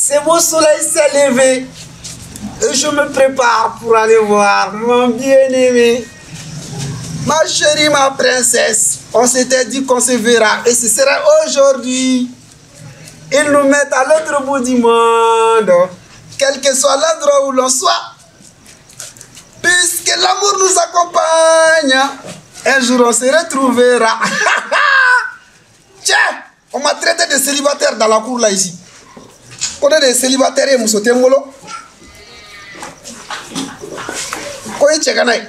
C'est beau soleil s'est levé. Et je me prépare pour aller voir mon bien-aimé. Ma chérie, ma princesse. On s'était dit qu'on se verra et ce sera aujourd'hui. Ils nous mettent à l'autre bout du monde, quel que soit l'endroit où l'on soit. Puisque l'amour nous accompagne, un jour on se retrouvera. Tiens, on m'a traité de célibataire dans la cour là ici. On est des célibataires et muso tɛ n bolo. Ko ye cɛ kana ye.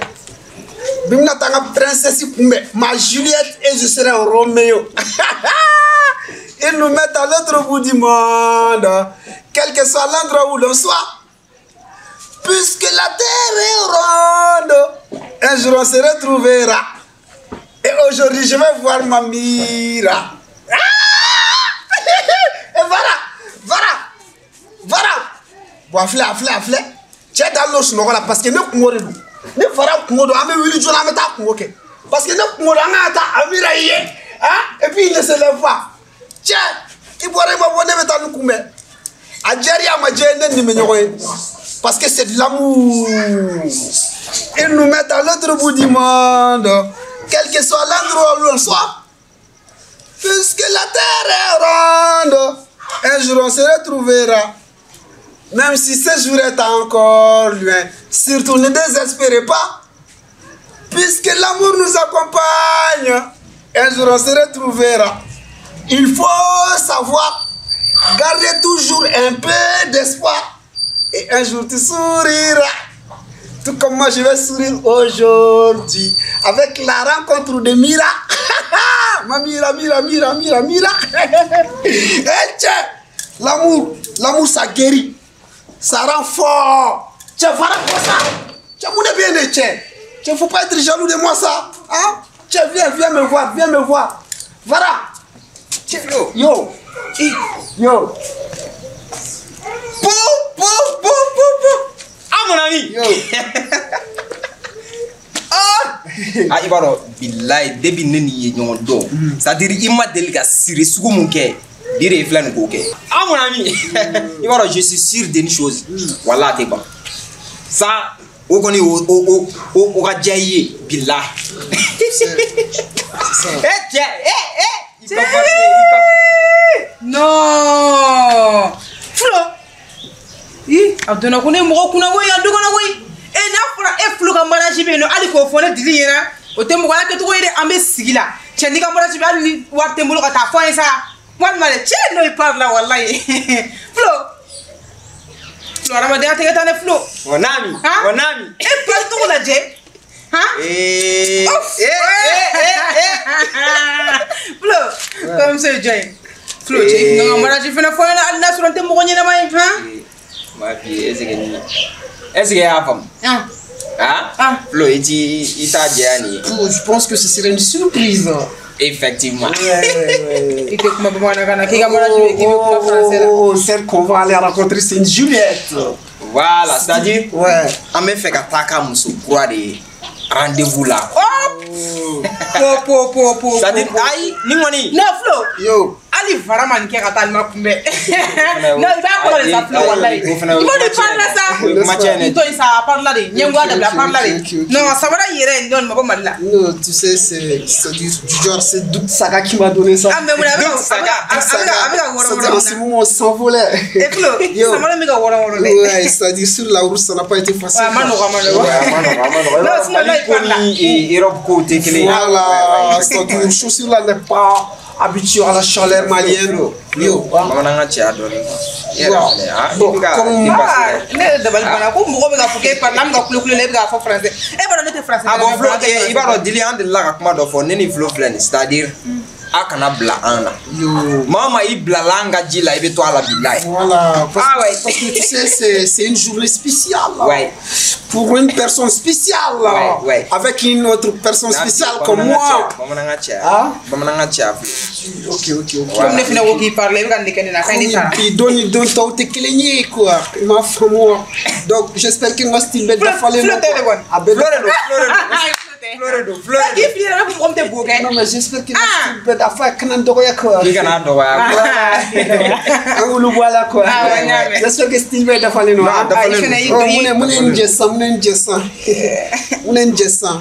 Bi n bɛna taa n ka princesse kunbɛn, ma Juliette, et je serai Roméo. Ils nous mettent à l'autre bout du monde, quel que soit l'endroit où l'on soit. Puisque la terre est ronde, un jour on se retrouvera. Et aujourd'hui, je vais voir ma Mira. Ah! Et voilà, voilà, voilà. Bon, a filɛ, a filɛ, a filɛ. Cɛ dalen don sunɔgɔ la parce que ne kungo de don. Ne fara kungo don, an bɛ wuli joona, an bɛ taa kungo kɛ. Parce que ne kungo don, an kan ka taa Amira ye. Hein? Et puis il ne se lève pas. Cɛ, i bɔra i ma bɔ, ne bɛ taa nin kunbɛn. A diyara i ye, a ma diya i ye, ne ni nin bɛ ɲɔgɔn ye. Parce que c'est de l'amour. Ils nous mettent à l'autre bout du monde, quel que soit l'endroit où l'on soit. Puisque la terre est ronde, un jour on se retrouvera. Même si ce jour est encore loin, surtout ne désespérez pas. Puisque l'amour nous accompagne, un jour on se retrouvera. Il faut savoir garder toujours un peu d'espoir. Et un jour tu souriras. Tout comme moi je vais sourire aujourd'hui avec la rencontre de Mira. Ma Mira, Mira, Mira, Mira, Mira. Eh tiens, l'amour, l'amour ça guérit. Ça rend fort. Tiens, voilà quoi ça. Tiens, mon bien, tiens. Tiens, faut pas être jaloux de moi ça. Hein? Tiens, viens, viens me voir, viens me voir. Voilà. Tiens, yo. Yo. Pou, pou, pou, pou, pou. Ah, mon ami. Yo. Ah! Ah, i b'a dɔn bilayi depuis ne n'i ye ɲɔgɔn dɔn, c'est à dire i ma deli ka siri sugu mun kɛ bi de filɛ nin k'o kɛ. Ah, mon ami, i b'a dɔn, je suis sûr d'une chose, walahi a tɛ ban sa, o kɔni o o o o ka diya i ye bilahi. Eh cɛ, eh eh, i ka i ka. Non, Flo, i a donna ko ne mɔgɔ kunna koyi yan du kɔnɔ koyi. E n'a fɔra e Flo ka mariage bɛ yen nɔ, hali k'o fɔ ne Dili ɲɛna, o tɛ mɔgɔya kɛcogo ye dɛ. An bɛ sigi la cɛ, n'i ka mariage bɛ, hali ni wari tɛ n bolo ka taa fɔ an ye sa, walima dɛ cɛ n'o ye parle la walayi. Flo, Flo, adamadenya tɛgɛ taa ne Flo. Mon ami, mon ami. E parle cogo lajɛ. Han? Eh, eh, eh, eh. Flo, kɔɲɔmuso ye jɔn ye? Flo, cɛ, i kun kan ka mariage fana fɔ n ɲɛna, hali n'a sɔrɔ n tɛ mɔgɔ ɲɛnama ye han. Ma fille, est-ce que nin, est-ce que i y'a faamu? Ah. Ah? Flo, i t'i i t'a jɛya nin ye. Je pense que ce serait une surprise. Effectivement. Ouais. I tɛ kuma bamanankan na, k'i ka mariage bɛ, k'i bɛ kuma français la. Oh, celle qu'on va aller rencontrer, c'est une Juliette. Voilà, c'est-à-dire, ouais, an bɛ fɛ ka taa ka muso kura de ye rendez-vous la. Oh! Po po po po. C'est-à-dire, ayi, nin kɔni. Non, Flo. Yo. Hali fara ma nin kɛ ka taa nin ma kunbɛn. Non, i b'a kɔrɔ de sa Flo, walayi. O fana I b'o de parle la sa. O ye kuma tiɲɛ Nin dɛ. to yen sa, a parle la de. Ɲɛngoya dabila, a parle la de. Ok. Non, samara in yɛrɛ, non, nin ma bɔ Mali la. Non, tu sais, c'est du genre, c'est Douk Saga qui m'a donné ça. Ah, mais mun na a bɛ ka Douk Saga, a bɛ ka a bɛ ka wɔrɔ C'est-à-dire, wɔrɔ en ce mun na? moment, on s'envolait. Eh Flo, Yo. samara min bɛ ka wɔrɔ wɔrɔ dɛ. Ouais, c'est-à-dire, sur la route, ça n'a pas été facile. Ouais, a ma nɔgɔ, a ma nɔgɔ. Ouais, a ma nɔgɔ, a ma nɔgɔ. Non, sinon là, Mali il ko parle la. ni Europe kow tɛ kelen ye. Voilà, c'est-à-dire, chaussure là n'est pas habituée à la chaleur malienne. Yo, Bamanankan cɛya dɔɔnin quoi. I yɛrɛ Bon, filɛ, ah, i bon, bɛ ka comme- dépasser Ah, dɛ. ne yɛrɛ dabali banna ko mɔgɔ bɛ k'a fɔ k'e parle, an bɛ ka kulo kulo la, e bɛ k'a fɔ français. E b'a dɔn ne tɛ français. Ah bon, Flo, i b'a dɔn Dili, an delila ka kuma dɔ fɔ, ne ni Flo filɛ nin, c'est-à-dire a kana bila an na. Yo. Maa o maa i bilala an ka ji la, i bɛ to a la bilayi. Voilà, parce, Ah ouais. parce que tu sais, c'est une journée spéciale. Ouais. Pour une personne spéciale. Ouais. Avec une autre personne spéciale comme moi. Bamanankan cɛya. Ah? Bamanankan cɛya Flo. Ok. Comme ne fana ko k'i parle, e bɛ ka nin de kɛ ne la, ka ɲi ne sara. Puis donne donne tɔw tɛ kelen ye quoi. I m'a faamu wa? Donc j'espère que n ka style bɛ Flo dafalen Flo tɛ de kɔni. A bɛ Flo de don, Flo de don. Ah, Flo tɛ. Fleur don, fleur. K'i fili yɛrɛ ko mɔgɔ min tɛ bo kɛ. Non mais j'espère que bɛɛ da fɔ a kana n dɔgɔya quoi. I kana dɔgɔya. An k'olu bɔ a la quoi. Awɔ, n y'a mɛn. J'espère que style bɛɛ dafalen don. Non, a dafalen don. Mun ne n jɛ sisan, mun ne n jɛ sisan. Mun ne n jɛ sisan.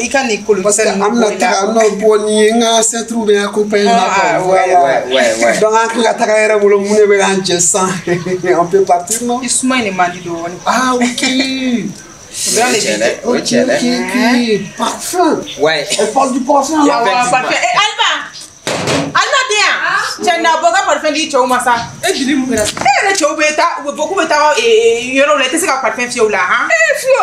I ka nin kolo Parce que an bɛna taga, an bɛna bɔ ni ye, n ka ceinture bɛ accompagner na quoi. Ouais, ouais, ouais. Donc an kan ka taga yɛrɛ bolo, mun de bɛ k'an jɛ sisan. On peut partir non? I suma in de man di dɔɔnin. Ah ok. Ok, ok, ok. Parfum. Ouais. Elle parle du parfum là. Ouais, parfum. Eh, Alba. Alba tɛ yan. Cɛ na bɔ ka parfum di cɛw ma sa. E jeli mun kɛra? E yɛrɛ cɛw bɛ taa, u bɛ bɔ k'u bɛ taa yɔrɔw la, i tɛ se ka parfum fiyɛ u la han? Eh, Flo.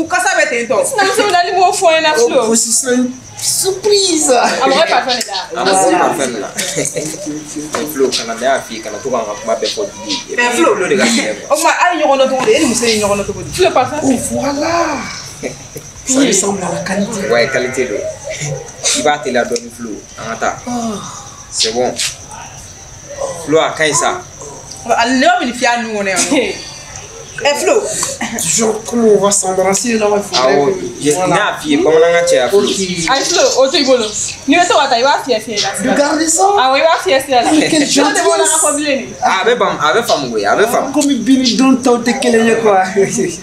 U kasa bɛ ten tɔ. Sinamuso bɛ nali m'o fɔ n ɲɛna Flo. Oh, ce serait une surprise. A mɔgɔ ye parfum de la. A mɔgɔ ye parfum de la. Flo, kana ne y'a f'i ye kana to k'an ka kuma bɛɛ fɔ Didi ye. Mais Flo, Flo de ka fiɲɛ quoi. O tuma a ye ɲɔgɔn dɔn cogo di? E ni muso ye ɲɔgɔn dɔn cogo di? Flo parfum. Oh voilà. Ça ressemble à la qualité. Ouais, qualité don. I b'a teliya dɔɔni Flo, an ka taa. C'est bon. Flo a ka ɲi sa. Ale ne b'a min fiyɛ a nun kɔnɔ yan nɔ. Eh Flo. Genre comment on va s'embrasser là, il faudrait Awɔ, que ne y'a f'i ye bamanankan cɛya Flo. Ok. Ayi Flo, o to i bolo. N'i bɛ to ka taa i b'a fiyɛ fiyɛ la De sira. garder ça. Awɔ, i b'a fiyɛ sira la. Quelle Flo de b'o la ka gentillesse. fɔ bilen de. A bɛ faamu, a bɛ faamu koyi, a bɛ faamu. Komi bi ni don tɔw tɛ kelen ye quoi.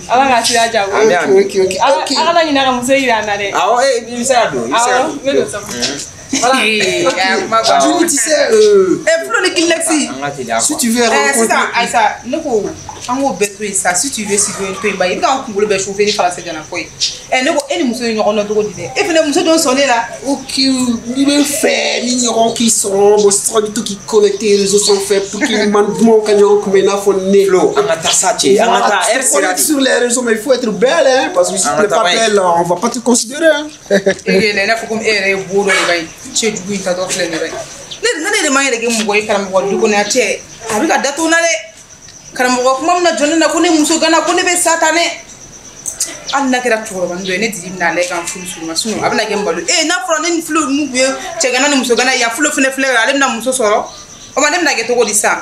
Ala ka sira diya koyi. Ami, ami. Ok, ok, ok. A kana ɲinɛ ka muso yira an na dɛ. Awɔ, i bɛ se ka don, i bɛ se ka Awɔ, don. n bɛ don so. Voilà. Ok. Julie, tu sais, Eh Flo ni Kleenex. An ka teliya si quoi. tu veux Eh rencontrer. sisan Ayisa, ne ko an k'o bɛɛ to yen sa, si tu veux si tu veux to yen ba i bɛ k'an kunkolo bɛɛ chauffer ni faransi jana fɔ ye. Eh ne ko e ni muso ye ɲɔgɔn dɔn cogo di dɛ? E fɛnɛ muso dɔ sɔn ne la. Ok, n'i bɛ fɛ ni ɲɔgɔn k'i sɔrɔ, bon sɔrɔ bɛ to k'i connecter réseau sanfɛ pour que man dumanw ka ɲɔgɔn kunbɛn i n'a fɔ ne. Flo, an ka taa sa cɛ, an ka taa Tu heure te sera connectes de. sur les réseaux, mais il faut être belle, hein, parce que si Ah, tu n'es pas t'as pas belle, on va pas te considérer, hein. E yɛlɛ i n'a fɔ komi e yɛrɛ ye bo dɔ de ba ye, cɛ jugu in tatɔ filɛ nin ye ba ye. Ne de ma n yɛrɛ kɛ mɔgɔ ye karamɔgɔ du kɔnɔ yan cɛ, a bɛ ka da to n na dɛ. Karamɔgɔ kuma min na jɔ ne na ko ne muso gana ko ne bɛ sa tan dɛ. Hali n'a kɛra cɛkɔrɔba dɔ ye ne Didi bɛna lajɛ ka n furu suru ma sinon a bɛna kɛ n malo. Ee n'a fɔra ne ni Flo mun tun ye cɛgana ni musogana ye yan Flo fɛnɛ filɛ ale bɛna muso sɔrɔ. O ma ne bɛna kɛ cogo di sisan?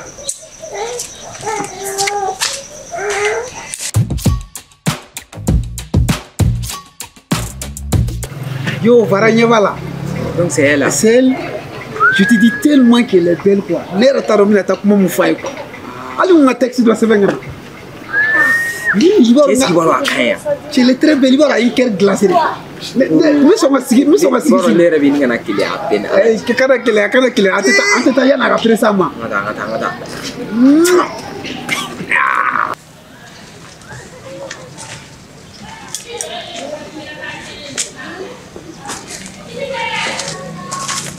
Yo, Vara ɲɛ b'a la. Donc c'est elle là. C'est elle. Je te dis tellement qu'elle est belle quoi. Ne yɛrɛ t'a dɔn n bɛna taa kuma mun f'a ye quoi. Hali n ka texte dɔ sɛbɛn ka na. I b'a dɔn Est-ce qu'il b'a dɔn a ka ɲi yan? Elle est très belle, i b'a dɔn a y'i cœur glacé de. Ne n bɛ sɔn ka sigi, n bɛ sɔn ka I sigi b'a dɔn sigi. ne yɛrɛ bɛ ɲini ka na keleya a bɛɛ na. Eh, kana keleya, kana keleya. An tɛ taa, an tɛ taa yanni a ka pressé an ma. An ka taa, an ka taa, an ka taa. Mouah.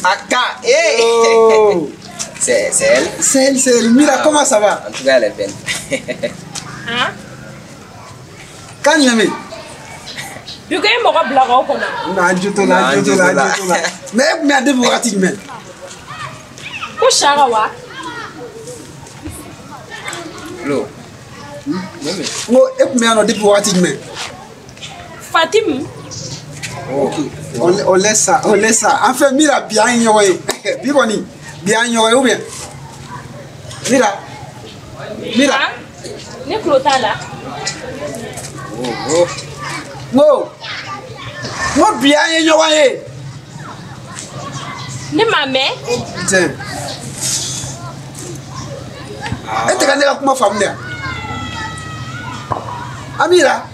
Aka, eh. Oh. C'est elle. C'est elle, c'est elle. Mira, comment ça va? En tout cas, elle est belle. Han? Kan lamɛn. Bi ko e mɔgɔ bila k'aw kɔnɔ. Non, an jo t'o la, an jo t'o la, an jo t'o la. Mais e tun bɛ yan depuis wagati jumɛn? Ko Saka wa? Flo. N ko e tun bɛ yan nɔ depuis wagati jumɛn? Fatim. Ok, on laisse ça, on laisse ça. Enfin, Mira, bi an ye ɲɔgɔn ye. Bi kɔni, bi an ye ɲɔgɔn ye ou bien? Mira, Mira, Han? Ne tulo t'a la. Oh, oh. n ko bi an ye ɲɔgɔn ye. Ne m'a mɛn. Oh putain. E tɛ ka ne ka kuma faamu dɛ. Amira.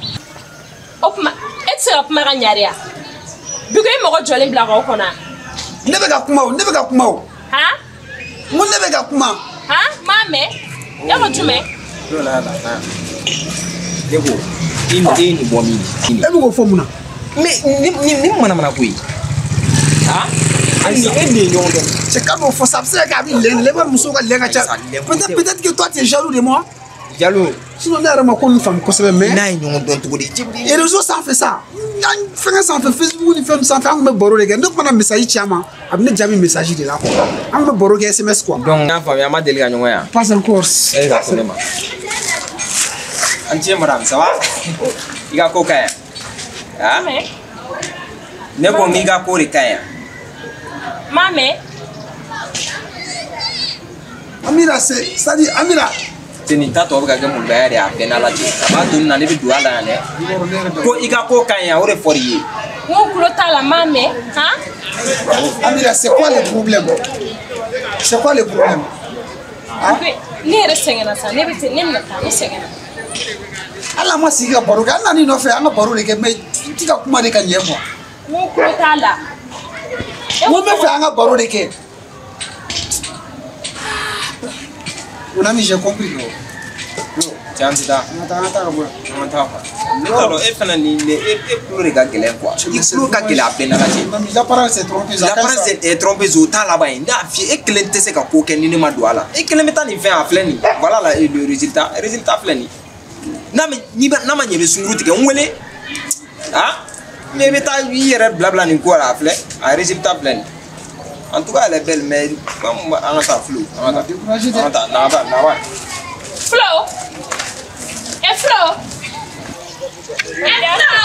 O tuma e tɛ se ka kuma ka ɲa de wa? Bi ko e mɔgɔ jɔlen bila k'aw kɔnɔ. Ne bɛ ka kuma o, ne bɛ ka kuma o. Han? N ko ne bɛ ka kuma. Han? N m'a mɛn. E ko jumɛn? Flo na na na. Ne ko i ni e ni bɔ min? E bɛ k'o fɔ mun na? Mais ni manamana ko ye. Ah? Hali ni e ni ye ɲɔgɔn dɔn. Cɛ kan b'o fɔ sa, a bɛ se ka kɛ a bɛ lɛn, lɛn musow ka lɛn ka ca. Peut-être que toi tu es jaloux de moi. Jaloux. Sinon ne yɛrɛ ma ko ninnu faamu kosɛbɛ mais. N'a ye ɲɔgɔn dɔn cogo di? Réseau sanfɛ sa, an fɛngɛ sanfɛ, Facebook ni fɛn sanfɛ, an tun bɛ baro de kɛ. Ne tun mana message ci a ma, a bɛ ne jaabi message de la quoi. An tun bɛ baro kɛ SMS quoi. Donc n y'a faamuya, an ma deli ka ɲɔgɔn ye wa? Pas encore. E ka ko ne ma. An ce madame, ça va? I ka ko ka ɲi? Ah? Ne ko n k'i ka ko de ka ɲi. M'a mɛn. Amira, c'est-à-dire Amira. Nin ta tɔ bɛ ka kɛ molobaya de ye a bɛɛ n'Ala cɛ. A b'a to nin na ne bɛ don a la yan dɛ. Ko i ka ko ka ɲi yan, o de fɔr'i ye. N ko tulo t'a la n m'a mɛn han. Amira, c'est quoi le problème? C'est quoi le problème? Ne yɛrɛ sɛgɛnna sa, ne bɛ ne bɛna taa, ne sɛgɛnna. Hali an ma sigi ka baro kɛ, an nan'i nɔfɛ an ka baro de kɛ, mais i ti ka kuma de ka ɲɛ quoi. N ko tulo t'a la. N ko n bɛ fɛ an ka baro de kɛ. Mon ami, j'ai compris. Cɛ an tɛ taa. An ka taa, an ka taa ka bɔ yan. An ka taa quoi. Ne t'a dɔn e fana ni ne e tulo de ka gɛlɛn quoi. I tulo ka gɛlɛn a bɛɛ n'Ala cɛ. L'apparence est trompeuse. L'apparence est trompeuse o t'a laban ye. Ne y'a f'i ye e kelen tɛ se ka ko kɛ ni ne ma don a la. E kelen bɛ taa nin fɛn a filɛ nin. Voilà la le résultat. Résultat filɛ nin. N'a ma n'a ma ɲɛ i bɛ sunkuru tigɛ n wele. Ah ne bɛ taa i yɛrɛ bila bila nin ko la a filɛ a résultat filɛ nin. En tout cas elle est belle mais comme an ka taa Flo. An ka taa. An ka taa naba naba. Flo. Eh Flo. Eh Flo.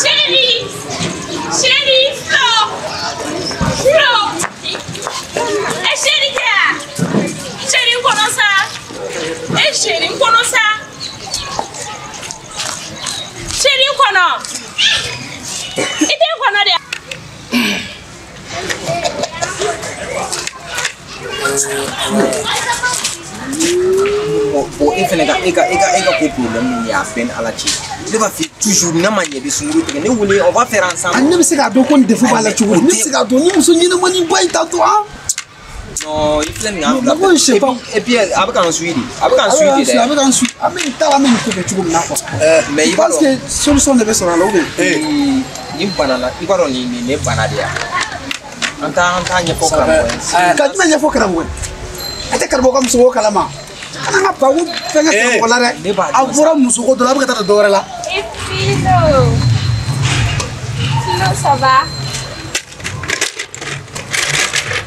Chérie. Chérie Flo. Flo. Eh chérie kɛ. Chérie n kɔnɔ sa. Eh chérie n kɔnɔ sa. Chérie n kɔnɔ. I tɛ n kɔnɔ dɛ. Bon, e fɛnɛ ka e ka ko problème min ye a bɛɛ ni Ala cɛ. Ne b'a f'i ye toujours n'a ma ɲɛ i bɛ sunkuru tigɛ ne wele on va faire ensemble. Ne bɛ se k'a dɔn ko nin défaut b'a la cogo di? Ne bɛ se k'a dɔn ni muso ɲɛnamani ba in tantôt han. Non, i filɛ nin ye an fila bɛɛ. Je sais pas. Et puis a bɛ k'an suit de. A bɛ k'an suit de dɛ. A bɛ k'an suit. An bɛ nin ta la an bɛ nin ko kɛ cogo min na quoi. Mais i b'a dɔn. Parce que solution de bɛ sɔrɔ a la ou bien. Nin bana la i b'a dɔn nin ne bana de ya. An t'a ɲɛfɔ karamɔgɔ ye. Ka jumɛn ɲɛfɔ karamɔgɔ ye? A tɛ karamɔgɔ ka musoko kalama. Kana n ka ba ko fɛnkɛ karamɔgɔ la dɛ. A bɔra musoko dɔ la a bɛ ka taa dɔ wɛrɛ la. Et Filo. Filo, ça va?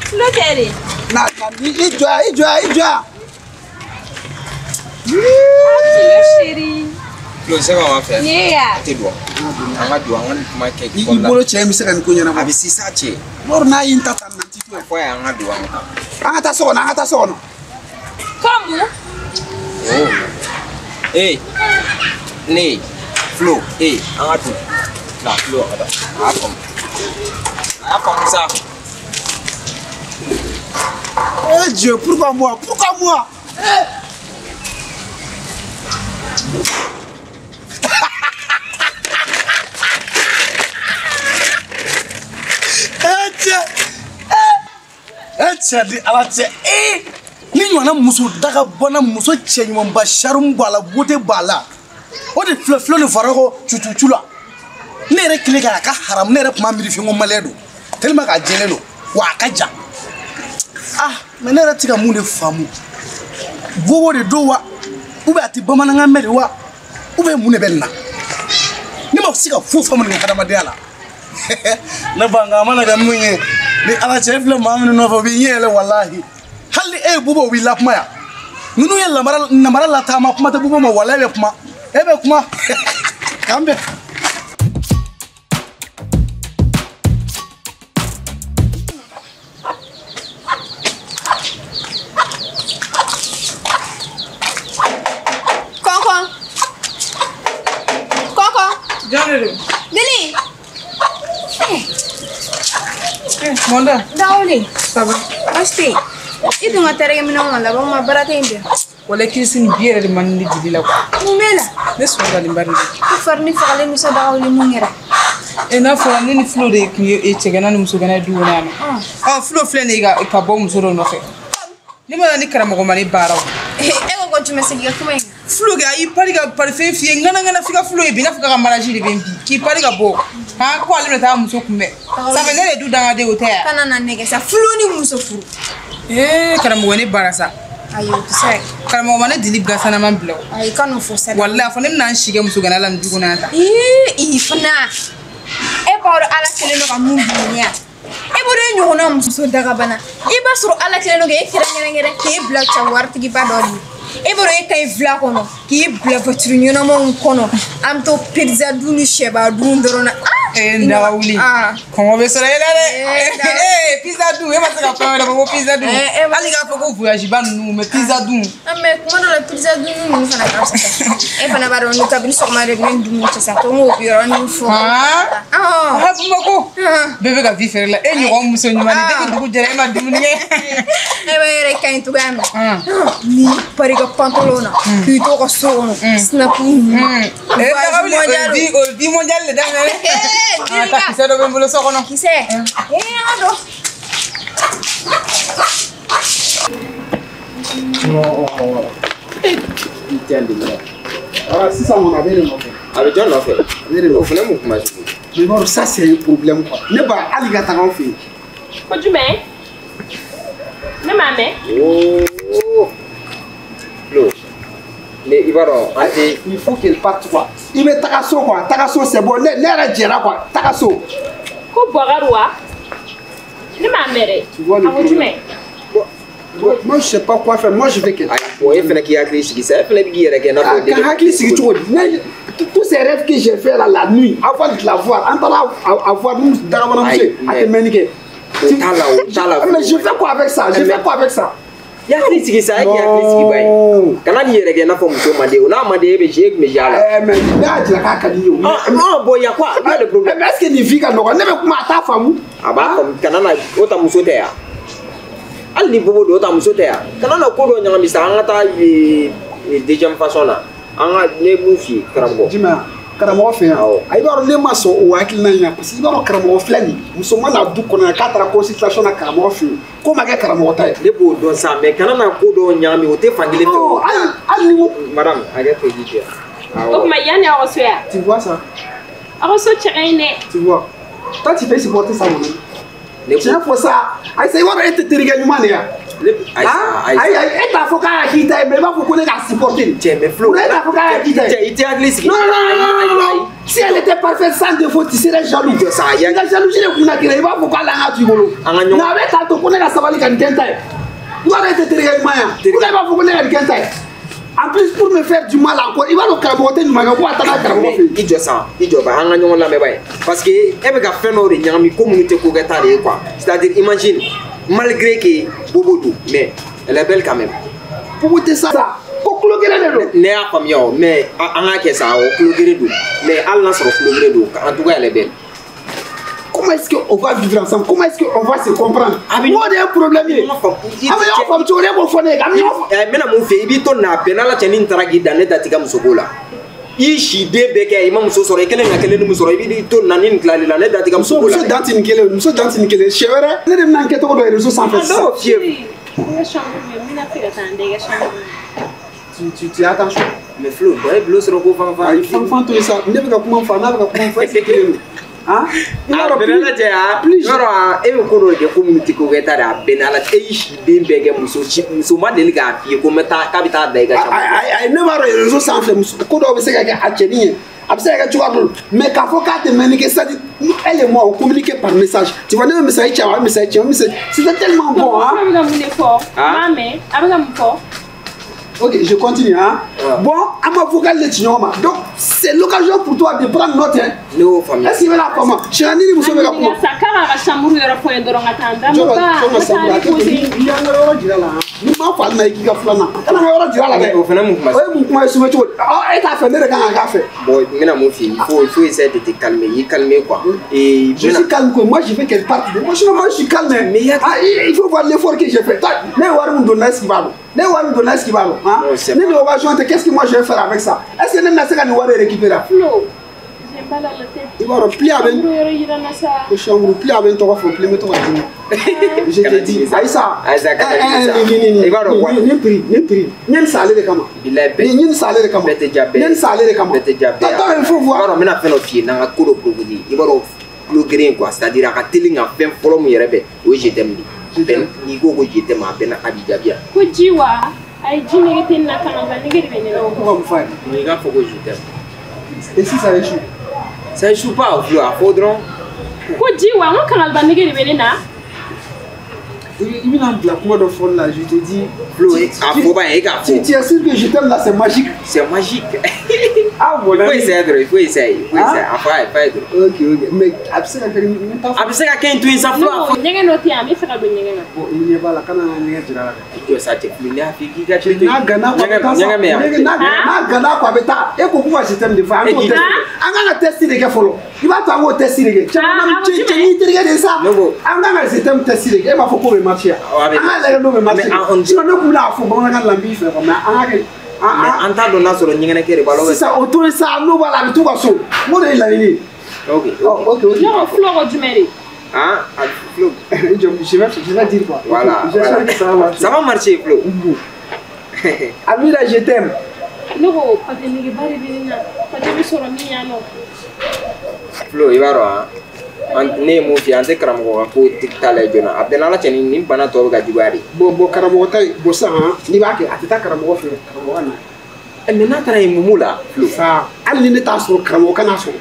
Filo tɛ de. Na na i jɔ yan i jɔ yan i jɔ yan. Filo chérie. Filo c'est comment faire? Yeah. A tɛ don. An ka don an ka nin kuma kɛ. I bolo cɛ in bɛ se ka nin ko ɲɛnabɔ. A bɛ si sa cɛ. Yɔrɔ n'a ye n ta tan na n ti to yan. Fɔ yan an ka don an ka taa. An ka taa so kɔnɔ an ka taa so kɔnɔ. Comme? Oh. Eh. Ne. Flo. Eh. An ka don. La Flo an ka taa. A y'a faamu. A y'a faamu sa. Eh Dieu, pourquoi moi? Pourquoi moi? Eh! Eh cɛ! Eh cɛ di Ala cɛ! Eh! Ni ɲɔgɔnna muso daga bɔnna muso cɛ ɲumanba sarimu b'a la beauté b'a la o de filɛ filɛ ni fara ko cucucu la ne yɛrɛ kelen k'a ka haramu ne yɛrɛ tun b'a miiri fiyewu ko maliyɛn don tellement k'a jɛlen don wa a ka jan ah mais ne yɛrɛ tɛ ka mun de faamu bobo de don wa ou bien a tɛ bamanankan mɛn de wa ou bien mun de bɛ nin na ne ma se ka foyi faamu nin ka hadamadenya la ne ba nka a mana kɛ mun ye ni Ala cɛ e filɛ maa minnu nɔfɛ u b'i ɲɛ yɛlɛ walahi. Hali e ye bobo u b'i lakuma yan ninnu ye namara lataama kuma tɛ bobo ma walahi e bɛ kuma e bɛ kuma k'an bɛn. Kɔkɔ kɔkɔ. Jɔn de don? Lili. Mɔnda. Dawuli. Ça va? Baasi tɛ yen. I dun ka terikɛminɛnw ma laban ma baara tɛ yen bi. Walayi Kirisi nin bi yɛrɛ de man di ne jigi la quoi. Mun b'e la? Ne sɔrɔdalenba de don. I fari ni fagalen nisɔn dagawuli mun kɛra? N'a fɔra ne ni Flo de tun ye cɛgana ni musogana ye du kɔnɔ yan nɔ. Ɔ Flo filɛ nin ye ka bɔ muso dɔ nɔfɛ. Ne ma na ni karamɔgɔ ma ne baara o. E ko ko jumɛn segin ka kuma in kan? Flo kɛ a y'i pari ka parifɛn f'i ye ŋanaŋana f'i ka Flo ye bi i n'a fɔ k'a ka mariage de bɛ yen bi k'i pari ka bɔ. Han ko ale bɛna taa muso kunbɛn. Ça fait ne de ye du dangaden o tɛ yan. Kana na nɛgɛ sa Flo ni muso furu. Ee karamɔgɔ ne baara sa. Ayi o tɛ se. Karamɔgɔ ma ne dili gasanama bila o. Ayi kan'o fɔ sa. Walahi a fɔ ne bɛna n si kɛ musogana la nin du kɔnɔ yan tan. Ii i fana. E b'a dɔn Ala kɛlen don ka mun bi ne yan. E b'o dɔn e ɲɔgɔnna muso dagabana. I b'a sɔrɔ Ala kɛlen don k'e kɛrɛnkɛrɛn k'e bila cɛ waritigiba dɔ de ye. E b'a dɔn e ka ɲi villa kɔnɔ k'i bila voiture ɲɛnamaw kɔnɔ an bɛ to pizza dun ni sɛba dun dɔrɔn na. Eh, n daga wuli. Kɔngɔ bɛ sɔrɔ e la dɛ. Eh, pizza dun, e ma se ka fɛn wɛrɛ fɔ ko pizza dun. Hali k'a fɔ ko voyage ba ninnu, mais pizza dun. Mais kuma dɔ la pizza dun ninnu fana ka fisa. E fana b'a dɔn ne kabini sɔgɔma de ne ni dumuni cɛ sa, ko n k'o yɔrɔnin fɔ. Ah, Bamakɔ. Bɛɛ bɛ ka vie feere la. E ɲɔgɔn muso ɲuman ni depuis dugu jɛra e ma dumuni kɛ. E b'a yɛrɛ ka ɲi cogoya min na. N'i pari ka pantalon na, k'i to ka so kɔnɔ, snap ninnu. Eh, daga wuli, o vie mondiale de daminɛ. Ah, ta kisɛ dɔ bɛ n bolo so kɔnɔ. Kisɛ? Eh, an ka dɔn. Ah, sisan kɔni a bɛ ne nɔfɛ. A bɛ jɔn nɔfɛ? A bɛ ne nɔfɛ. O fana mun kuma sugu? Mais bon, ça c'est un problème quoi. Ne ba hali ka taga aw fɛ yen. Ko jumɛn? Ne m'a mɛn. Oh. Flo. Ne i b'a dɔn an tɛ. Il faut qu'elle parte quoi. I bɛ taga so quoi. Taga so c'est bon. Ne yɛrɛ jɛra quoi. Taga so. Ko Bɔkari wa? Ne m'a mɛn dɛ. Tu vois le A ko jumɛn? Bon, moi je sais pas quoi faire. Moi je vais qu'elle. Ayi, bon e fana k'i hakili sigi sa, e fana bɛ k'i yɛrɛ kɛ i n'a fɔ. Ka hakili sigi cogo di? Ne tous ces rêves que j'ai fait là la nuit avant de la voir, an taara a voir ni dagabanamuso ye, a tɛ mɛnni kɛ. O t'a la, o t'a la. Mais je fais quoi avec ça? Je fais quoi avec ça? I hakili sigi sa, e k'i hakili sigi ba ye. Kana n'i yɛrɛ kɛ i n'a fɔ muso man di o, n'a man di e bɛ e tun bɛ ja la. Mais ne y'a jira k'a ka di n ye o. Ah non, bon y a quoi? Y a le problème. Mais est-ce que nin vie ka nɔgɔn? Ne bɛ kuma a t'a faamu. A b'a faamu, kana na o ta muso tɛ yan. Hali ni bobo don o ta muso tɛ yan. Kana na ko dɔ ɲagami sa, an ka taa deuxième façon na. An ka ne mun f'i ye karamɔgɔ. Jumɛn? Karamɔgɔ fɛ yan. A i b'a dɔn ne ma sɔn o hakilina in na parce que i b'a dɔn karamɔgɔ filɛ nin ye, muso ma na du kɔnɔ yan k'a taara consultation na karamɔgɔ fɛ yen, ko ma kɛ karamɔgɔ ta ye. Ne b'o dɔn sa, mais kana na ko dɔ ɲagami, o tɛ fan kelen fɛ o. Hali ni ko. Madame, hakɛ to i k'i jɛ. O tuma yanni aw ka so yan. Tu vois ça? Aw ka so cɛ ka ɲi dɛ. Tu vois? Toi tu peux supporter ça mon ami. Tiɲɛ fɔ sa, ayi i b'a dɔn e tɛ terikɛ ɲuman de ye. Ayi e t'a fɔ k'a y'a k'i ta ye, mais i b'a fɔ ko ne k'a supporter. Cɛ mais Flo. E t'a fɔ k'a y'a k'i ta ye. Cɛ i tɛ hakili sigi. Non non non non non. Si elle était parfaite sans défaut, tu serais jaloux. Jɔ sa, i ka jalousie de kun na k'i la, i b'a fɔ k'ale an ka to i bolo. An ka ɲɔgɔn. Nka a bɛ t'a to ko ne ka sabali ka nin kɛ n ta ye. I b'a dɔn e tɛ terikɛ ɲuman ye wa? Ko e b'a fɔ ko ne ka nin kɛ n ta ye. En plus pour me faire du mal encore, i b'a dɔn karamɔgɔ tɛ ɲuman kɛ ko a taara karamɔgɔ fɛ yen. I jɔ sa, i jɔ ba, an ka ɲɔgɔn lamɛn ba ye. Parce que e bɛ ka fɛn dɔw de ɲagami ko minnu tɛ ko kɛta de ye quoi. C'est-à-dire imagine, malgré que bobo don, mais elle est belle quand même. Bobo tɛ sa, ko tulo geren de don. Ne y'a faamuya o, mais an k'a kɛ sa, o tulo geren don. Mais hali n'a sɔrɔ tulo geren don, en tout cas elle est belle. Comment est-ce qu'on va vivre ensemble? Comment est-ce qu'on va se comprendre? Moi, j'ai un problème. A bɛ ɲɔgɔn faamu cogo di? E b'o fɔ ne ye. A bɛ ɲɔgɔn faamu. N bɛna mun fɛ, i b'i to nin na, a bɛn n'Ala cɛ ni n taara k'i dan ne da t'i ka musoko la. I si den bɛɛ kɛ i ma muso sɔrɔ, i kɛlen ka kelen ni muso sɔrɔ, i b'i to nin na ni nin tilal'i la, ne da t'i ka musoko la. Muso dan tɛ nin kelen ye, muso dan tɛ nin kelen ye. Siɲɛ wɛrɛ ne de bɛna n kɛcogo dɔ réseau sanfɛ sisan. Non, fiyewu. N ka chambre bɛ yen, n bɛna fɛ ka taa n da i ka chambre la. Tu attention. Mais Flo, bɔ e bulon sɔrɔ ko fan fan. Ayi, fan fan to yen sa, ne bɛ ka kuma fa, n'a bɛ ka kuma fa, est-ce que kelen don? Ah, a bɛn n'Ala cɛ a yɔrɔ a e bɛ ko dɔ de kɛ ko minnu tɛ ko kɛta de, a bɛn n'Ala cɛ e y'i si den bɛɛ kɛ muso si muso ma deli k'a f'i ye ko n bɛ taa k'a bɛ taa da i ka chambre. Ayi ne b'a dɔn réseau sanfɛ muso ko dɔw bɛ se ka kɛ a cɛnin ye, a bɛ se ka kɛ cogoya dɔ la, mais k'a fɔ k'a tɛ mɛnni kɛ, c'est-à-dire elle et moi on communiquait par message, tu vois, ne bɛ message ci a ma, a bɛ message ci a ma, c'était tellement bon hein. A bɛ ka mun de fɔ? N m'a mɛn, a bɛ ka mun fɔ? Ok, je continue, hein. Ah. Bon, à ma vocale de Chinyoma. Donc, c'est l'occasion pour toi de prendre note, hein. No, famille. Est-ce qu'il va la comment? Je suis un île, vous savez la comment? Ça, car la chambre, il y aura point de rongata. Ni ma fɔ ale ma i k'i ka filanan kana n ka yɔrɔ jira a la dɛ. O fana mun kuma? O ye mun kuma ye sufɛ cogo di? E t'a fɛ ne de kan ka k'a fɛ. Bon, n bɛna mun f'i ye, il faut essayer de te calmer, i calmer quoi. Et je suis calme quoi, moi je veux qu'elle parte de moi, sinon moi je suis calme. Mais il faut voir l'effort que j'ai fait. Ne ye wari min don na, est-ce qu'il b'a dɔn? Ne ye wari min don na, est-ce qu'il b'a dɔn? Hein? Ne ni occasion tɛ, qu'est-ce que moi je vais faire avec ça? Est-ce que ne bɛna se ka nin wari récupérer? Flo, j'ai mal à la tête. I b'a dɔn pli a bɛ n ko chambre pli a bɛ n tɔgɔ fɔ pli n bɛ to ka dimi. Je te dis, Aïssa, i b'a dɔn quoi? Nin prix, nin prix, n ye nin san ale de kama. Bilayi bɛɛ. Nin ye nin san ale de kama. Bɛɛ tɛ ja bɛɛ. N ye nin san ale de kama. Bɛɛ tɛ ja bɛɛ. Attends, il faut voir. I b'a dɔn n bɛna fɛn dɔ f'i ye n'an ka ko dɔ proposer. I b'a dɔn tulo geren quoi, c'est-à-dire a ka teli ka fɛn fɔlɔ mun yɛrɛ bɛ, o ye je t'aime de ye. N'i ko ko je t'aime, a bɛɛ na a b'i jaabi yan. Ko ji wa? Ayi, ji nege tɛ nin na, kangaba nege de bɛ ne la. Ko ka mun f'a ye? I k'a fɔ ko je t'aime. Et si ça échoue? Ça échoue pas, Flo, a fɔ dɔrɔn. Ko ji wa? N ko kangaba nege de bɛ ne na. I bɛna n bila kuma dɔ fɔli la, je te dis. Flo, a fɔ ba ye, e k'a fɔ. Tu es sûr que je t'aime là, c'est magique. C'est magique. Ah bon, il faut essayer dɔrɔn, il faut essayer, il faut essayer. A fɔ a ye, f'a ye dɔrɔn. Ok, ok. Mais a bɛ se ka kɛ n t'a fɔ. A bɛ se ka kɛ in to yen sa Ne fɔlɔ. ko ɲɛgɛn dɔ tɛ yan, n bɛ fɛ ka don ɲɛgɛn na. Bon, i ɲɛ b'a la, kana n ka ɲɛgɛn jira la dɛ. I jɔ sa cɛ Flo, ne y'a f'i ye k'i ka cɛ to yen. N'a gana ko a bɛ taa sa. Ɲɛgɛn bɛ yan. N'a gana ko a bɛ taa. E ko k'u ka système de fɔ, an k'o test. An kan ka test de kɛ fɔlɔ. I b'a to an k'o test de kɛ. Cɛ cɛ n'i terikɛ de ye sa. An kan ka système test de kɛ. E b'a fɔ k'o bɛ marcher yan. An k'a lajɛ n'o bɛ marcher. Sinon ne kun bɛna fɔ bamanankan la n b'i fɛ quoi, mais an k'a kɛ. Mais an t'a dɔn n'a sɔrɔ ɲɛgɛnɛkɛ de b'a la. Sisan o to yen sa, n'o b'a la a bɛ t'u ka so. N k'o de ye laɲini ye. Ok, ok, ok. Ne ko Flo ko jumɛn de? Ah, Flo. Je vais dire quoi. Voilà. J'espère que ça va marcher. Ça va marcher, Flo. Amira, je t'aime. Ne ko pate negeba de bɛ ne na. Pate bɛ sɔrɔ min yan nɔ. Flo, i b'a dɔn an ne ye mun f'i ye, an tɛ karamɔgɔ ka ko ta lajɛ joona. A bɛɛ n'Ala cɛ nin bana tɔ bɛ ka juguya de. Bon, bon, karamɔgɔ ta in, bon sisan n'i b'a kɛ a tɛ taa karamɔgɔ fɛ, karamɔgɔ ka na. Mais n'a taara yen mun b'o la, Flo? Sa, hali ni ne t'a sɔrɔ, karamɔgɔ kana sɔrɔ.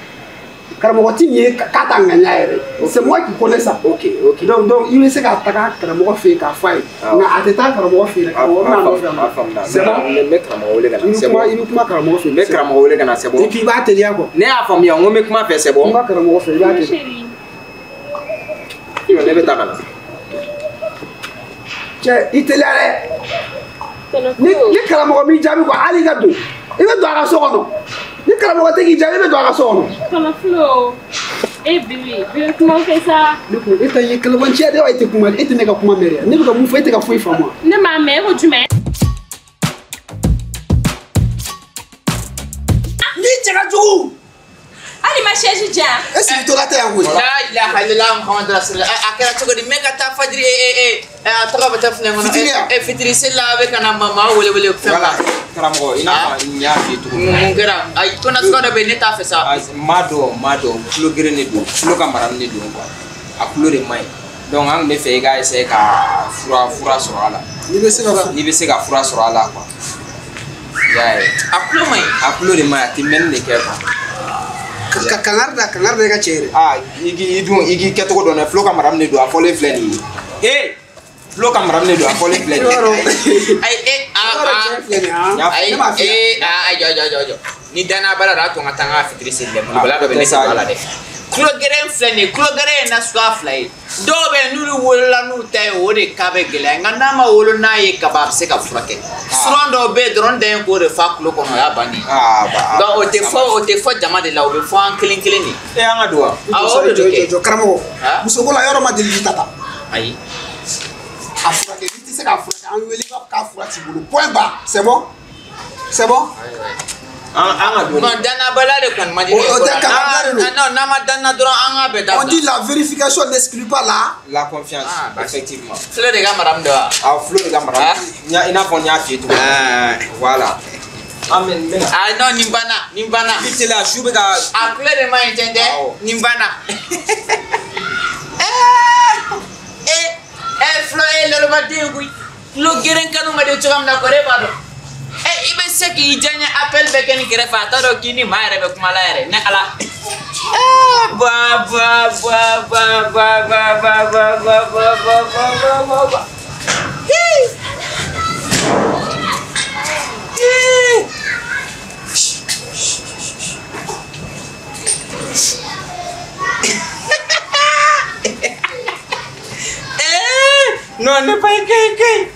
Karamɔgɔ ti ɲɛ k'a ta ŋaniya yɛrɛ. C'est moi qui connais ça. Ok, ok. Donc i bɛ se ka taga karamɔgɔ fɛ yen k'a f'a ye. Nka a tɛ taa karamɔgɔ fɛ yen dɛ, karamɔgɔ bɛna nɔfɛ. A faamuna. C'est bon. N bɛ karamɔgɔ wele ka na. C'est bon. I bɛ kuma karamɔgɔ fɛ. N bɛ karamɔgɔ wele ka na, c'est bon. Et puis i b'a teliya quoi. Ne y'a faamuya, n ko n bɛ kuma fɛ, c'est bon. Kuma karamɔgɔ fɛ, i b'a teliya. Ne bɛ taa ka na. Cɛ, i teliya dɛ. Ni karamɔgɔ m'i jaabi quoi, hali i ka don. I bɛ don a ka so kɔnɔ. Ni karamɔgɔ tɛ k'i jaabi, i bɛ don a ka so kɔnɔ. Tɔnɔ Flo, e Bibi, Bibi kuma fɛ sa. Ne ko e ta ye kalabanciya de ye wa, e tɛ kuma, e tɛ ne ka kuma mɛn dɛ. Ne bɛ ka mun fɔ, e tɛ ka foyi faamu wa. Ne m'a mɛn, e ko jumɛn? N'i cɛ ka jugu. Hali ma chaise di yan. E sigitɔla tɛ yan koyi. La ilaha illallah Muhammadu rasulullah. A kɛra cogo di? N bɛ ka taa fajiri a tɔgɔ bɛ taa filɛ kɔnɔ. Fitiri ya? Fitiri seli la a bɛ ka na maa wele wele fɛn. Voilà, karamɔgɔ, i n'a fɔ n y'a f'i ye cogo min na. Mun kɛra? Ayi, ko nasuguya dɔ bɛ yen, ne t'a fɛ sa. N m'a dɔn, tulo geren de don, tulo ka marani de don quoi. A tulo de man ɲi. Donc an tun bɛ fɛ i ka essayer ka fura sɔrɔ a la. N'i bɛ se ka n'i bɛ se ka fura sɔrɔ a la quoi. I y'a ye. A tulo man ɲi. A tulo de man ɲi, a tɛ mɛnni de kɛ quoi. Kangari da, kangari da i ka cɛ yɛrɛ. Ah, i k'i dun, i k'i kɛcogo dɔn dɛ. Flo ka maramu de don, a fɔlen filɛ nin ye. Ee, Flo ka maramu de don, a fɔlen filɛ nin ye. Ayi, ayi, jɔ, jɔ. Ni danaya b'a la, a to n ka taa n ka fitiri seli dɛ. Molobaliya dɔ bɛ ne sen a la dɛ. Tulo gɛrɛn filɛ nin ye, tulo gɛrɛn ye nasuguya fila ye. Dɔw bɛ yen n'olu wolola n'u ta ye, o de ka bɛ gɛlɛya. Nka n'a ma wolo n'a ye kaban, a bɛ se ka furakɛ. Suran dɔw bɛ yen dɔrɔn, dan ye k'o de fa tulo kɔnɔ, o y'a bannen ye. Nka o tɛ fɔ, o tɛ fɔ jama de la, o bɛ fɔ an kelen kelen de. E, an ka don wa? Awɔ, o de don kɛ. Jɔ, karamɔgɔ. Musoko la yɔrɔ ma deli k'i ta ta. Ayi. A furakɛ, n'i tɛ se k'a furakɛ, an wele i b'a fɔ k'a fura t'i bolo. Point barre, c'est bon? C'est bon? An ka don. Bon, danabaliya de kɔni man di ne ye. O tɛ kangari de don. Non, n'an ma danna dɔrɔn, an k'a bɛɛ dabila. On dit la vérification n'exclut pas la. La confiance, effectivement. Flo de ka maramu don wa? Awɔ, Flo de ka maramu. I n'a fɔ n y'a f'i ye cogo min. Voilà. An bɛ n bɛ na. Ah non, nin banna, nin banna. I teliya, su bɛ ka. A tulo de man ɲi cɛ dɛ. Nin banna. Flo ye lɔlɔbaden koyi. Tulo geren kanu ka di cogoya min na kɔrɔ e b'a dɔn. I bɛ se k'i diyaɲɛ appel bɛɛ kɛ nin kɛrɛfɛ, a t'a dɔn k'i ni maa yɛrɛ bɛ kuma la yɛrɛ, ne Ala. Ba ba ba ba ba ba ba ba ba ba ba ba ba ba. Non, ne pas écrit.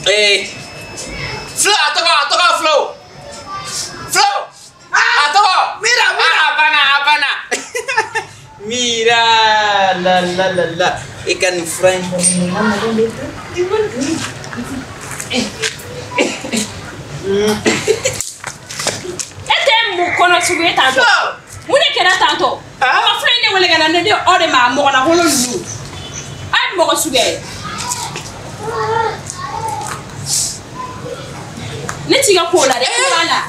Eh, Flo, a tɔgɔ Flo. Flo, a tɔgɔ. Mira, mira. A banna, a banna. Mira, la la la la. I ka nin fura in. E tɛ mun kɔnɔ sugu ye tantɔ? Mun de kɛra tantɔ? A ma fura in ne wele ka na ne di aw de ma, mɔgɔ lankolon ninnu. A ye mɔgɔ suguya ye. Ne t'i ka ko la dɛ, i tulo b'a la.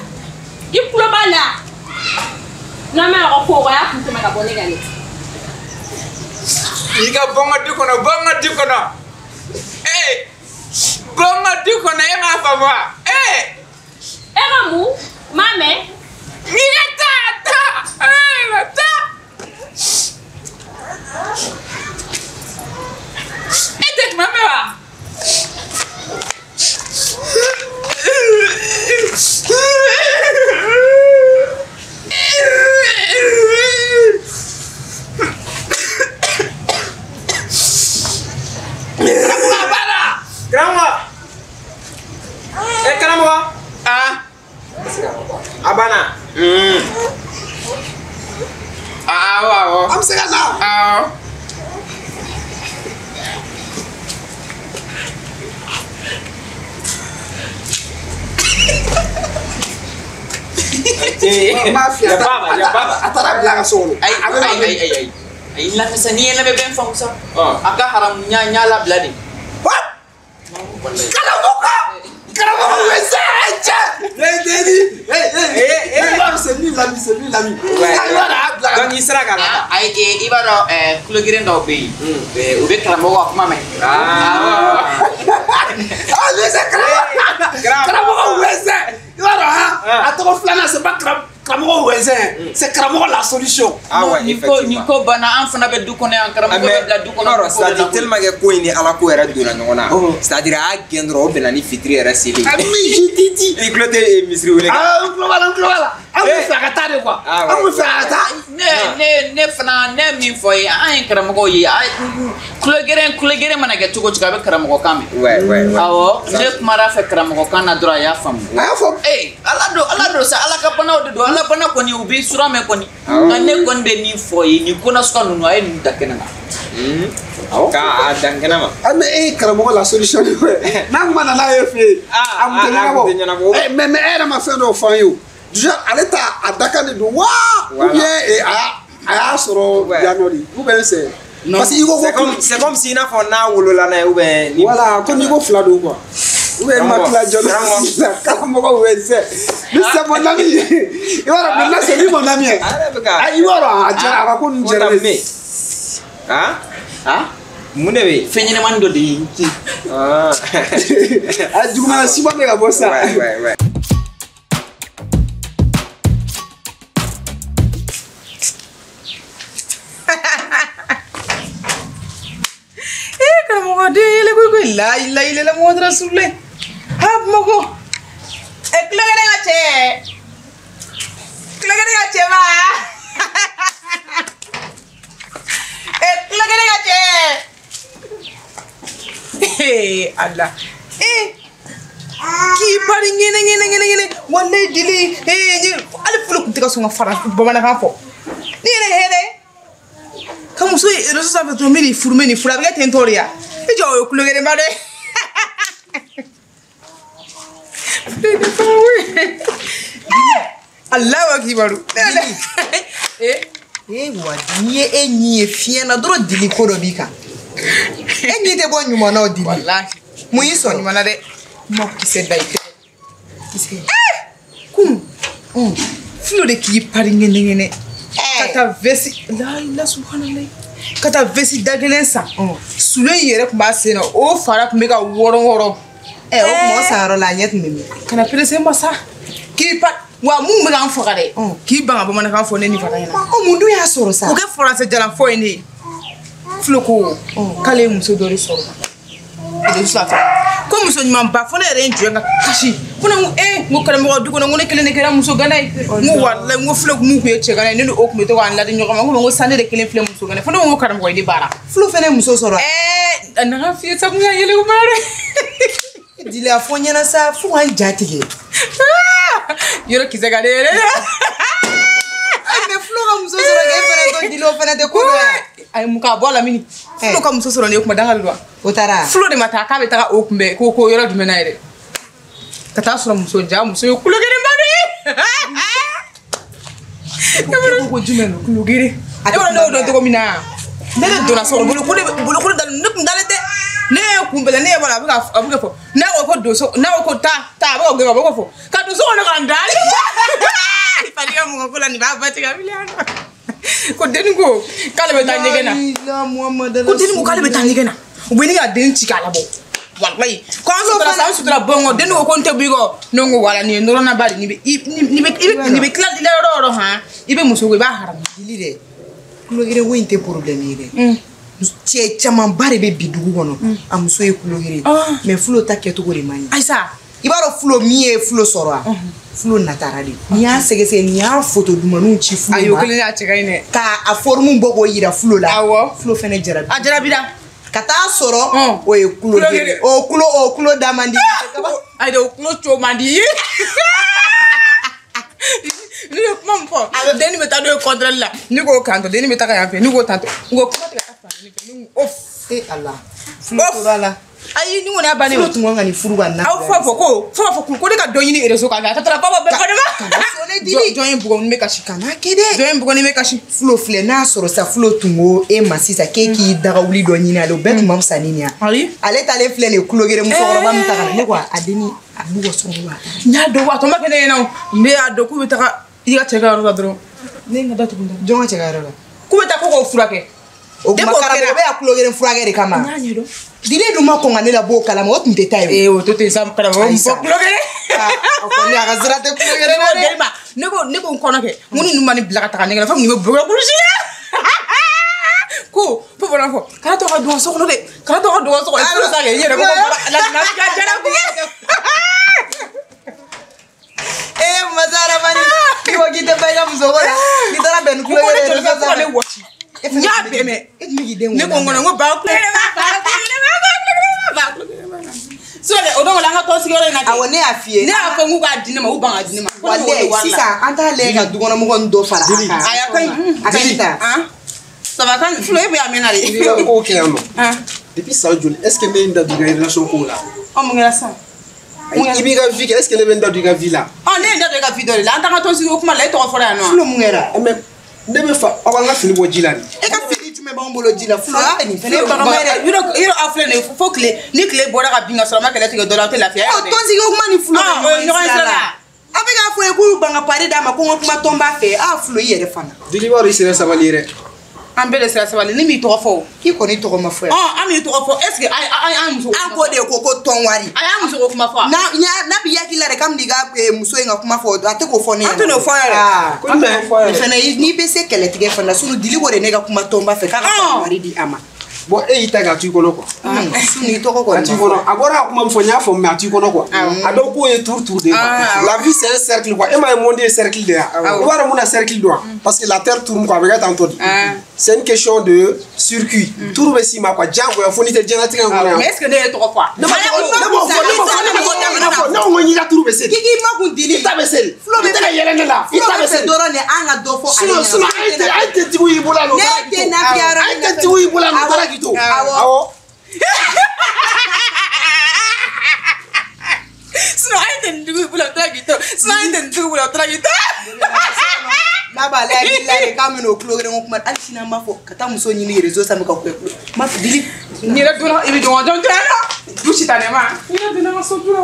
I tulo b'a la. N'an ma ka ko, o y'a kun tɛmɛ ka bɔ ne kan dɛ. I ka bɔ n ka du kɔnɔ, bɔ n ka du kɔnɔ. Ee, bɔ n ka du kɔnɔ, e m'a faamu wa? Ee. E ka mun? M'a mɛn. N'i ka taa, taa. Ee, taa. E tɛ kuma mɛn wa? Karamɔgɔ a banna. Karamɔgɔ. Eh karamɔgɔ. Ah. A banna. Awɔ awɔ. An bɛ se ka na. Awɔ. A taara bila a ka so kɔnɔ. Ayi ayi ayi ayi. Ayi lamɛn sa n'i ye lamɛn bɛn faamu sa. A ka haramu ɲa labila de. Karamɔgɔ! Karamɔgɔ bɛ se cɛ! C'est lui l'ami, c'est lui l'ami. Donc i sera ka na. Ayi i b'a dɔn kulogirin dɔw bɛ yen. U bɛ karamɔgɔ ka kuma mɛn. Ah lui c'est karamɔgɔ. Karamɔgɔ wɛsɛ. I b'a dɔn han? A tɔgɔ filanan c'est pas karamɔgɔ wɛsɛ, c'est karamɔgɔ la solution. Ah ouais, effectivement. Ni ko banna an fana bɛ du kɔnɔ yan karamɔgɔ bɛ bila du kɔnɔ. C'est-à-dire tellement que ko in ni Ala ko yɛrɛ donna ɲɔgɔn na. C'est-à-dire a y'a gɛn dɔrɔn o bɛnna ni fitiri yɛrɛ seli. Ah oui, je t'ai dit. I tulo tɛ misiri wele kan. Ah n tulo b'a la n tulo b'a la. An bɛ fɛ a ka taa de quoi. An bɛ fɛ a ka taa. Ne fana ne min fɔ ye an ye karamɔgɔw ye kulogɛrɛ mana kɛ cogo o cogo a bɛ karamɔgɔ kan mɛn. Ouais ouais ouais. Awɔ ne kumara fɛ karamɔgɔ kan na dɔrɔn a y'a faamu. A y'a faamu. Ee Ala don sa Ala ka banaw de don Ala bana kɔni u bɛ sura mɛn kɔni. Nka ne kɔni bɛ min fɔ ye nin ko nasuguya ninnu a ye ninnu da kɛnɛ ma. K'a dan kɛnɛ ma. Ah mais e ye karamɔgɔ la solution de ye. N'a kun ma na n'a ye fɛ yen. A kun tɛ ɲɛnabɔ. Mais e yɛrɛ ma fɛn dɔw fɔ an ye o. Déjà ale ta a dakan de don wa ou bien a y'a sɔrɔ yan nɔ de ou bien c'est. Parce que i ko ko c'est comme si i n'a fɔ n'a wolola n'a ye ou bien. Voilà ko n'i ko fila don quoi. Ou bien ma tila jɔn na karamɔgɔ wɛsɛ. Lui c'est mon ami. I b'a dɔn maintenant c'est lui mon ami. Ah i b'a dɔn a jɛra a ka ko ninnu jɛra ne. Ah ah mun de bɛ yen. Fɛn ɲɛnɛmani dɔ de ye n kin. A jugumana siman bɛ ka bɔ sisan. Ouais ouais ouais. Karamɔgɔ den yɛlɛ koyi koyi la ilaha illallah Muhammadu rasulullah. Ha Bamakɔ. Ɛ kulogɛrɛ ka cɛ. Kulogɛrɛ ka cɛ ba. Ɛ kulogɛrɛ ka cɛ. Ee Ala. Ee k'i bari ŋɛnɛ ŋɛnɛ ŋɛnɛ ŋɛnɛ walayi dili ee n ye hali fɔlɔ tun tɛ ka sɔn ka fara bamanankan fɔ. Ne yɛrɛ hɛrɛ. Ka muso ye réseau sanfɛ dɔrɔn n bɛ nin furu n bɛ nin furu a bɛ kɛ ten tɔ de ya. I jɔ o ye kulogɛrɛba dɛ. Alahu akibaru. Eh wa n'i ye e ɲi ye fiɲɛ na dɔrɔn dili ko dɔ b'i kan. E ɲi tɛ bɔ ɲuman na o dili. Walahi. Mun y'i sɔrɔ? Ɲuman na dɛ. Ma kisɛ da i tɛgɛ. Kisɛ. Kun. Filo de k'i pari ŋɛnɛ ŋɛnɛ. Ka taa vesi la ilaha subhanallah. Ka taa vesi da kelen san. Sule in yɛrɛ tun b'a sen na o fara tun bɛ ka wɔrɔn wɔrɔn. O kuma o sanyɔrɔ la a ɲɛ tun bɛ min? Kana perese ma sa. K'i pa wa mun bɛ k'an faga dɛ. K'i ban ka bamanankan fɔ ne ni fana ɲɛna. Ɔ mun dun y'a sɔrɔ sa? O kɛ faransɛ jalan fɔ ye ne ye. Filo ko k'ale ye muso dɔ de sɔrɔ. Réseau sanfɛ. Ko muso ɲumanba fo ne yɛrɛ ye n jɔ ka kasi. Ko ne ko ee n ko karamɔgɔ du kɔnɔ n ko ne kelen de kɛra muso gana ye. N ko walayi n ko Filo mun tun ye cɛ gana ye ne ni o tun bɛ to k'an ladi ɲɔgɔn ma. N ko n ko sa ne de kelen filɛ muso gana ye. Fo ne ko n ko karamɔgɔ ye ne baara. Filo fɛnɛ ye muso sɔrɔ. Ɛɛ a nana f'i ye sa kun y'a yɛlɛ kuma dɛ. Dili a fɔ n ɲɛna sa fo ka n ja tigɛ. Yɔrɔ kisɛ ka di yɛrɛ. Mais Filo ka muso sɔrɔ k'e fɛnɛ to dili o fɛnɛ tɛ ko dɔ ye. Ayi mun k'a bɔ a la mini. Filo ka muso sɔrɔ nin ye kuma danga de don wa? O taara. Filo de ma taa k'a bɛ taga o kunbɛn ko yɔrɔ jumɛn na yɛrɛ. Ka taa sɔrɔ muso ja muso ye kulogɛrɛba de ye. Ko jumɛn don? Kulogɛrɛ. E b'a dɔn ne y'o dɔn cogo min na. Ne de donna so kɔnɔ bolokoli dalen ne kun dalen tɛ. Ne ye kun bɛlɛ ne ye b'a la a bɛ ka fɔ n'a ko don so n'a ko taa taa a bɛ ka gɛn ka bɔ ko fɔ ka don so kɔnɔ ka n dalen. Fali ka mɔgɔ ko la nin b'a ba tigɛ a bɛ yan nɔ. Ko denni ko k'ale bɛ taa ɲɛgɛn na. Ko denni ko k'ale bɛ taa ɲɛgɛn na. U bɛ ɲini ka den ci k'a labɔ. Walayi ko an sutura sa an sutura bɔn kɔ denni ko ko n tɛ bɔ i kɔ. Ne ko wala nin ye nɔrɔnaba de nin bɛ nin bɛ tila i la yɔrɔ o yɔrɔ han i bɛ muso ko i b'a haramu. Dili dɛ kulogɛrɛ ko in tɛ problème ye dɛ. Cɛ camanba de bɛ bi dugu kɔnɔ a muso ye kulogɛrɛ mais Filo ta kɛcogo de man ɲi. Ayisa. I b'a dɔn Filo min ye Filo sɔrɔ wa? Filo natara de. N'i y'a sɛgɛsɛgɛ n'i y'a photo dumanniw ci Filo ma. Ayi o kelen y'a cɛ ka ɲi dɛ. K'a forme bɔ k'o yira Filo la. Awɔ. Filo fɛnɛ jarabi. A jarabira. Ka taa sɔrɔ o ye kulo gere. O kulo da man di. Ayi o kulo co man di. Ne ye kuma min fɔ denni bɛ taa n'o ye contrôle la ne k'o kanto denni bɛ taga yan fɛ ne k'o tanto n ko kuma tɛ ka taa fan kelen fɛ ne ko of. E Ala. Fulo tora la. Ayi ni kɔni y'a bannen o. Fulo tun kan ka nin furu ka na. Aw fɔ ko fo b'a fɔ ko ne ka dɔ ɲini réseau kan a taara baba bɛɛ fɔ ne ma. Jɔn ye bugɔ ni bɛ kasi. Kana kɛ dɛ. Jɔn ye bugɔ ni bɛ kasi. Fulo filɛ n'a sɔrɔ sa fulo tun ko e ma sisan k'e k'i dagawuli dɔ ɲini ale o bɛɛ tun ma fisa ni nin ye. Ayi. Ale t'ale filɛ nin ye kulogere musokɔrɔba min ta ka na ne ko a denni a b'u ka so kɔnɔ wa. N y'a dɔn wa a tɔ ma kɛ ne ɲɛna o ne y'a dɔn k'u bɛ taga i ka cɛ ka yɔrɔ la dɔrɔn ne ye n ka da tugu. Jɔn ka cɛ ka yɔrɔ la. K'u bɛ taa ko k'o furakɛ. O kuma karamɔgɔ bɛ ya kulogere furakɛ de kama. N y'a ɲɛdɔn. Dile dun ma kɔn ka ne labɔ o kalama o tun tɛ taa yen. Ee o to ten sa karamɔgɔ n bɔ kulogere. A kɔni a ka sira tɛ kulogere la dɛ. Ne ko n kɔnɔ kɛ n ko ni ninnu ma nin bila ka taga ne kɛnɛ fo nin bɛ bugɔ kulusi la. Ko fo bɔra fɔ kana to ka don so kɔnɔ dɛ kana to ka don so kɔnɔ furu sa kɛ i yɛrɛ ko la lafiya jara ko. Ee masa Aramani i ko k'i tɛ ba i ka muso ko la n'i taara bɛn ni kulogere ye. Ko ne joli fɛ fo ka ne wɔsi. N y'a bɛɛ mɛn. E tun bɛ k'i den ne ko n kɔnɔ n ko ba kulogere ba ba kulogere ba. Sinon o don an ka tɔn sigiyɔrɔ in na. Awɔ ne y'a f'i ye. Ne y'a fɔ n k'u k'a di ne ma u ban ka di ne ma. Walayi sisan an t'a lajɛ ka dukɔnɔmɔgɔ ninnu dɔ fara a kan. A y'a ka ɲi. A ka ɲi ta. Ça va kan Flo e bɛ yan mɛn na de. I b'i ka kow kɛ yan nɔ. Depuis san joli est ce que ne ye n da don i ka relation kow la. Ɔ mun kɛra sisan. I b'i ka vie kɛ est ce que ne bɛ n da don i ka vie la. Ɔ ne ye n da don i ka vie dɔ de la an t'an ka tɔn sigi o kuma la e tɔgɔ fɔra yan nɔ. Flo mun kɛra. Mais ne bɛ fa aw ka fini bɔ ji la de. E ka fini jumɛn b'anw bolo ji la Flo nin fɛnɛ ye bagama ye dɛ. Yɔrɔ aw filɛ nin ye fo tile ni tile bɔra ka bin ka sɔrɔ a ma kɛlɛ tigɛ dɔ la aw tɛ lafiya. Ɔ tɔnsigi o kuma ni Flo bɛ ɲɔgɔn sira la. A bɛ k'a fɔ ye k'u ban ka pari d'a ma ko n ka kuma tɔnba fɛ a Flo i yɛrɛ fana. Dili b'a dɔn i sera sabali ye dɛ. An bɛɛ de sera sabali ne m'i tɔgɔ fɔ o. K'i kɔni tɔgɔ ma fɔ yan. Ɔ an m'i tɔgɔ fɔ est ce que an muso. An ko de ko tɔn wari. A y'an muso ko kuma fɔ. N'a b'i hakili la de k'an b'i ka muso in ka kuma fɔ a tɛ k'o fɔ ne ɲɛna. An tɛ n'o fɔ yɛrɛ. An tɛ n'o fɔ yɛrɛ. Fɛnɛ n'i bɛ se kɛlɛtigɛ fana na sinon Dili ko de ne ka kuma tɔnba fɛ k'a ka wari di a ma. Bon e y'i ta k'a to i kɔnɔ quoi. Sinon i tɔgɔ kɔni. A t'i kɔnɔ a bɔra ka kuma min fɔ n y'a faamu mais a t'i kɔnɔ quoi. A dɔw k'o ye tour tour de ye quoi. La vie c'est un cercle quoi. E m'a ye monde ye cercle de ye wa. I b'a dɔn mun na cercle don wa. Parce que la terre tourne quoi a bɛ kɛ tantɔ de. C'est une question de circuit. Tour bɛ s'i ma quoi diyagoya fo n'i tɛ diɲɛlatigɛ in kɔnɔ yan. Mais est ce que ne ye tɔgɔ fɔ wa. Ne ma tɔgɔ ne m'o fɔ ne m'o fɔ ne m'o fɔ ne ko n k'i ka tour bɛ se de. K'i k'i makun Dili. I ta bɛ se de. I tɛ ka yɛlɛ ne la. I ta bɛ se de. Flo bɛ fɛ dɔrɔn de an ka dɔ fɔ ale ɲɛna. Sinon an tɛ tigiw y'i bolo yan nɔ. Ne tɛ nafiya yɔrɔ min na. An tɛ tigiw y'i bolo yan nɔ. Taara k'i to. Awɔ. Sinon an tɛ nin dugu bolo taara k'i to. Sinon an tɛ nin dugu bolo taara k'i to. N'a b'ale hakili la de k'a bɛna o kulo kelen ko kuma hali sini an b'a fɔ ka taa muso ɲini réseau sanfɛ ka kulo ma Dili. N yɛrɛ donna i bɛ dɔn jɔn tɛ yan nɔ. Du sitanɛ ma. N yɛrɛ donna n ka so du la.